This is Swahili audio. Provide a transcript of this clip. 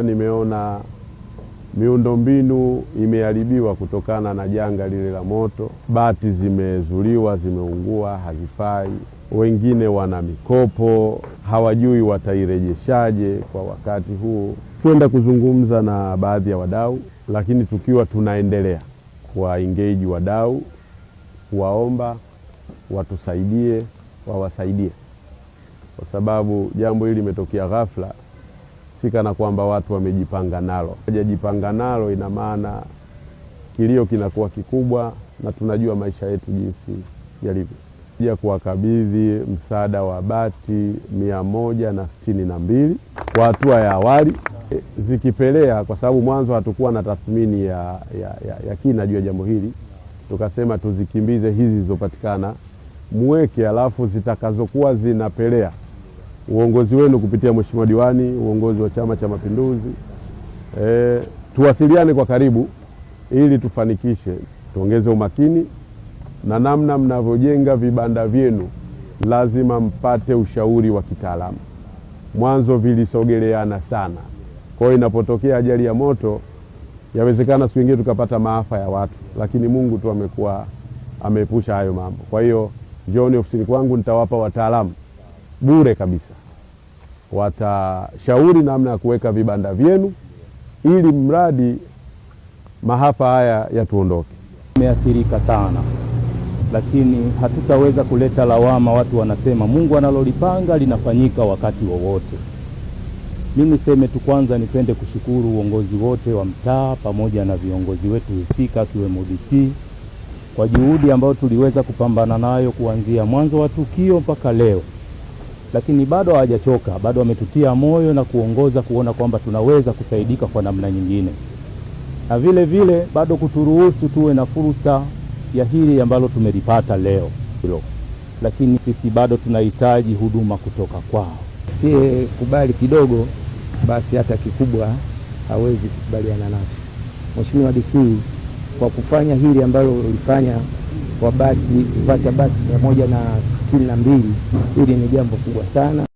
Nimeona miundombinu imeharibiwa kutokana na janga lile la moto, bati zimezuliwa, zimeungua, hazifai. Wengine wana mikopo hawajui watairejeshaje kwa wakati huu. Kwenda kuzungumza na baadhi ya wadau, lakini tukiwa tunaendelea kuwaengage wadau, kuwaomba watusaidie, wawasaidie, kwa sababu jambo hili limetokea ghafla, si kana kwamba watu wamejipanga nalo. Hajajipanga nalo, ina maana kilio kinakuwa kikubwa, na tunajua maisha yetu jinsi yalivyo. Ya kuwakabidhi msaada wa bati 162 kwa hatua ya awali zikipelea, kwa sababu mwanzo hatukuwa na tathmini ya kina juu ya jambo hili, tukasema tuzikimbize hizi zilizopatikana muweke, alafu zitakazokuwa zinapelea uongozi wenu kupitia Mheshimiwa Diwani, uongozi wa Chama cha Mapinduzi, tuwasiliane kwa karibu ili tufanikishe, tuongeze umakini na namna mnavyojenga vibanda vyenu, lazima mpate ushauri wa kitaalamu. Mwanzo vilisogeleana sana, kwa hiyo inapotokea ajali ya moto yawezekana siku nyingine tukapata maafa ya watu, lakini Mungu tu amekuwa ameepusha hayo mambo. Kwa hiyo njooni ofisini kwangu, nitawapa wataalamu bure kabisa, watashauri namna ya kuweka vibanda vyenu ili mradi maafa haya yatuondoke. Tumeathirika sana, lakini hatutaweza kuleta lawama. Watu wanasema Mungu analolipanga linafanyika wakati wowote. Mimi niseme tu, kwanza nipende kushukuru uongozi wote wa mtaa pamoja na viongozi wetu husika akiwemo DC kwa juhudi ambayo tuliweza kupambana nayo kuanzia mwanzo wa tukio mpaka leo, lakini bado hawajachoka, bado wametutia moyo na kuongoza kuona kwamba tunaweza kusaidika kwa namna nyingine, na vile vile bado kuturuhusu tuwe na fursa ya hili ambalo tumelipata leo hilo, lakini sisi bado tunahitaji huduma kutoka kwao. Sie kubali kidogo, basi hata kikubwa hawezi kukubaliana nacho. Mheshimiwa DC, kwa kufanya hili ambalo ulifanya kwa bati kupata bati 162, hili ni jambo kubwa sana.